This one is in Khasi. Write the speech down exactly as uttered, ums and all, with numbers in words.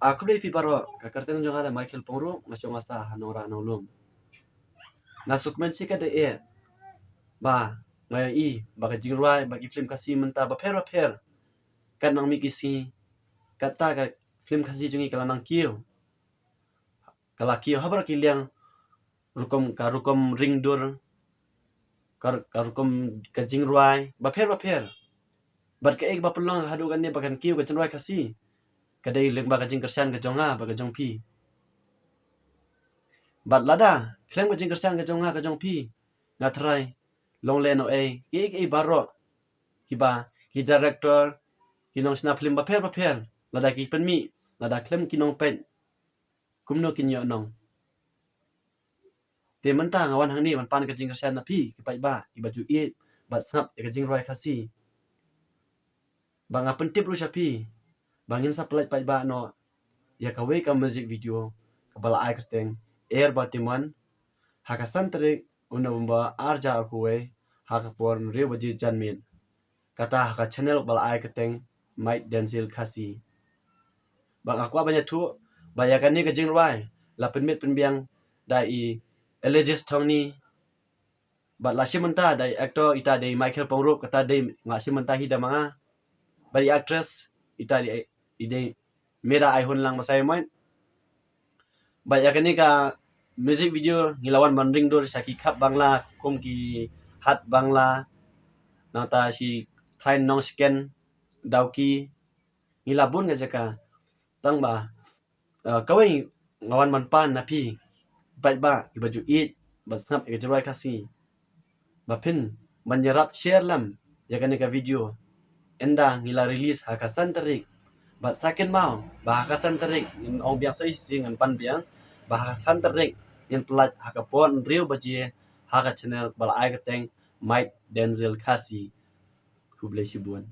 A khublei phi baroh, ka kyrteng jong nga dei Michael Pyngrope, nga shong nga sah ha Nongrah Nonglum. Nga sngewkmen shikaddei ba nga ïohi ba ka jingrwai bad ki film Khasi mynta bapher bapher. Kat nang mih ki sngi, kata ka film Khasi jong ngi ka la nang kiew, ka la kiew ha baroh ki liang, rukom, ka rukom ring dur, ka, ka rukom ka jingrwai bapher bapher. Bad kaei kaba pynlong haduh katne ba kan kiew ka jingrwai Khasi, ka dei lyngba ka jingkyrshan ka jong nga bad ka jong phi. Bad lada khlem ka jingkyrshan ka jong nga ka jong phi, nga tharai long lehnohei kiei kiei baroh kiba ki director, ki nongshna film bapher bapher, lada ki pynmih, lada khlem ki nongpeit, kumno kin ïoh nong. Te mynta nga wan hangne ban pan ka jingkyrshan na phi ki paidbah kiba ju ïeit bad sngap ïa ka jingrwai Khasi. Ba nga pyntip ruh sha phi ba ngin sa pynlait paidbah noh ïa kawei ka music video kaba la ai kyrteng Er Batiman, ha ka san tarik u November ar hajar arphew wei, ha ka por hynriew baje janmiet. Kata ha ka channel ba la ai kyrteng Mike Denzil Khasi. Ba nga kwah ban ïathuh ba ïa kane ka jingrwai la pynmih pynbiang da i Elias Thongni. Bad la shim bynta da i actor, ita dei Michael Pyngrope, kata dei, nga shim bynta hi da ma nga. Bad i actress, ita dei, i dei Mira Aihun Langmasai Moit. Bad ïa kane ka music video ngi la wan ban ring dur sha ki khap Bangla, kum ki hat Bangla, nangta shi thaiñ Nongsken, Dawki, ngi la bun ka jaka. Tang ba, eh, kawei nga wan ban pan na phi paidbah kiba ju ïeit bad sngap ïa ka jingrwai Khasi ba phin ban ïarap share lem ïa kane ka video. Ynda ngi la release ha ka san tarik, bad sa kynmaw ba ha ka san tarik ngin ong biang, sa shisien ngan pan biang, ba ha ka san tarik ngin pynlait ha ka por hynriew baje ha ka channel ba la ai kyrteng Mike Denzil Khasi. Khublei shibun.